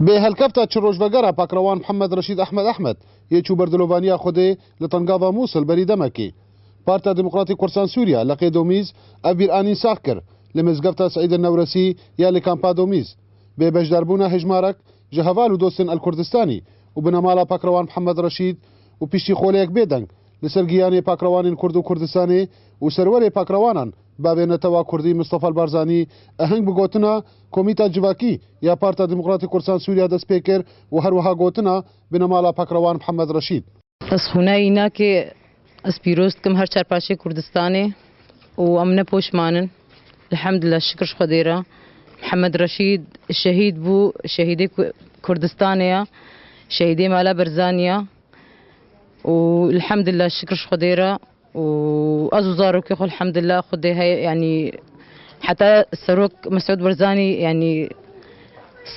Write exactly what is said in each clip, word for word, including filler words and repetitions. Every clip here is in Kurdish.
Bi helkefta çi rojvegera pakrewan Mihemed Reşîd Ehmed Ehmed yê çû ber dilovaniya Xwedê li Tengava Mûsil berî demekê. Parta Demokratîk Kursan Sûriya li Qêdomîz ev bîranîn sax kir li mizgefta Seîd Newresî ya li Kampa Domîz. Bê beşdarbûna hejmarek ji heval û dostên El Kurdistanî û binemala pakrewan Mihemed Reşîd û piştî xoleyek bêdeng li ser giyanê pakrewanên Kurd û Kurdistanê û serwerê pakrewanan bavê netewa Kurdî Mistefa Barzanî eheng bi gotina Komîta Civakî ya Parta Demokratîk Kursan Sûriya dest pê kir û her wiha gotina binemala pakrewan Mihemed Reşîd. Ez xwîna înakê ez pîroz dikim her çar parçeyê Kurdistanê û em ne poşman in. Elhemdulillah, şikir ji Xwedê re. Mihemed Reşîd şehîd bû, şehîdê Ku-, Kurdistanê ya, şehîdê Mala Barzanî ya. Û elhemdulillah, şikir ji Xwedê re. Û ez û zarokê xwe, elhemdulillah, Xwedê heye, yanî heta serok Mesûd Barzanî, yanî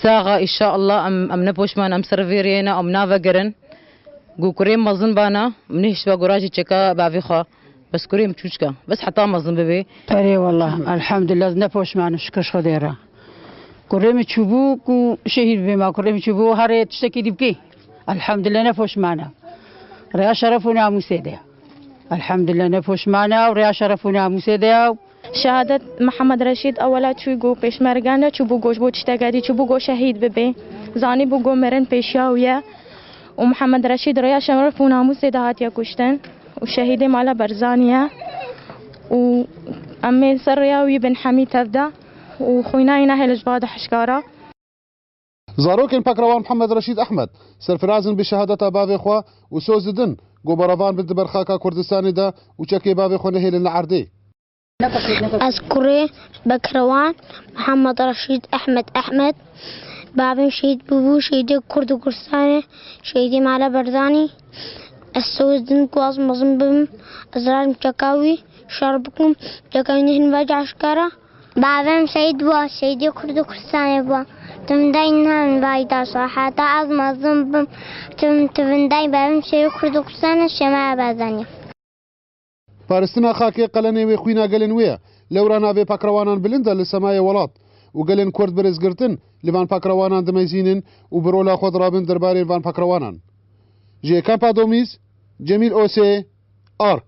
sax e, înşallah em, em ne poşman, em ser vê rêyê ne, em navegerin. Ku kurê mezin bana, min nehiştiba ku rajî çeka bavê xwe. Bes kurê min çûçik e. Bes heta mezin bibe. Erê wallah, elhemdulillah, ne poşman im, şikir ji Xwedê re. Kurê min çûbû ku şehîd bibê, ma kurê min çûbû herê tiştekî dî bikê. Elhemdulillah, ne poşman e. Rêya şeref û namûsê de. Elhemdulillah, ne poşman e û rêya şeref û namûsê de ye. Şehadet Mihemed Reşîd ewela çûy go pêşmergan de çûbû go ji bo tişteke dî çûbû go şehîd bibe. Zanîbû go mirin pêşiya wî ye. Û Mihemed Reşîd rêya şeref û namûsê de hatiye kuştin. Û şehîdê Mala Barzanî ye. Û em ê ser rêya wî bin hemî tev de. Û xwîna wî nehêle ji va de hişkara. Zarokên pakrewan Mihemed Reşîd Ehmed serfiraz in bi şehadeta bavê xwe û soz didin ku berevan bin di ber xaka Kurdistanê de û çekê bavê xwe nehêlin li erdê. Ez kurê pakrewan Mihemed Reşîd Ehmed Ehmed. Bavê min şehîd bûbû, şehîdê Kurd û Kurdistanê, şehîdê Mala Barzanî. Ez soz didim ku ez mezin bibim, ez rajim çeka wî, şer bikim, çeka wî nehêlin vajî eşkera. Bavê min şehîd bû, şehîdê Kurd û Kurdistanê bû. Tim dey nan vayda şahata ez mezin bim. Tim tivindey bavê min şehîdê Kurd û Kurdistanê Şema Barzanî. Paristina xakê qelenê wê xwîna gelên wê ye. Lewra navê pakrewanan bilind e li semayê welat û gelên Kurd bi rêzgirtin li van pakrewanan dimeyzînin û bi rola xwe dirabin derbarê van pakrewanan. Ji Kampa Domîz, Cemîl Osê, Ark.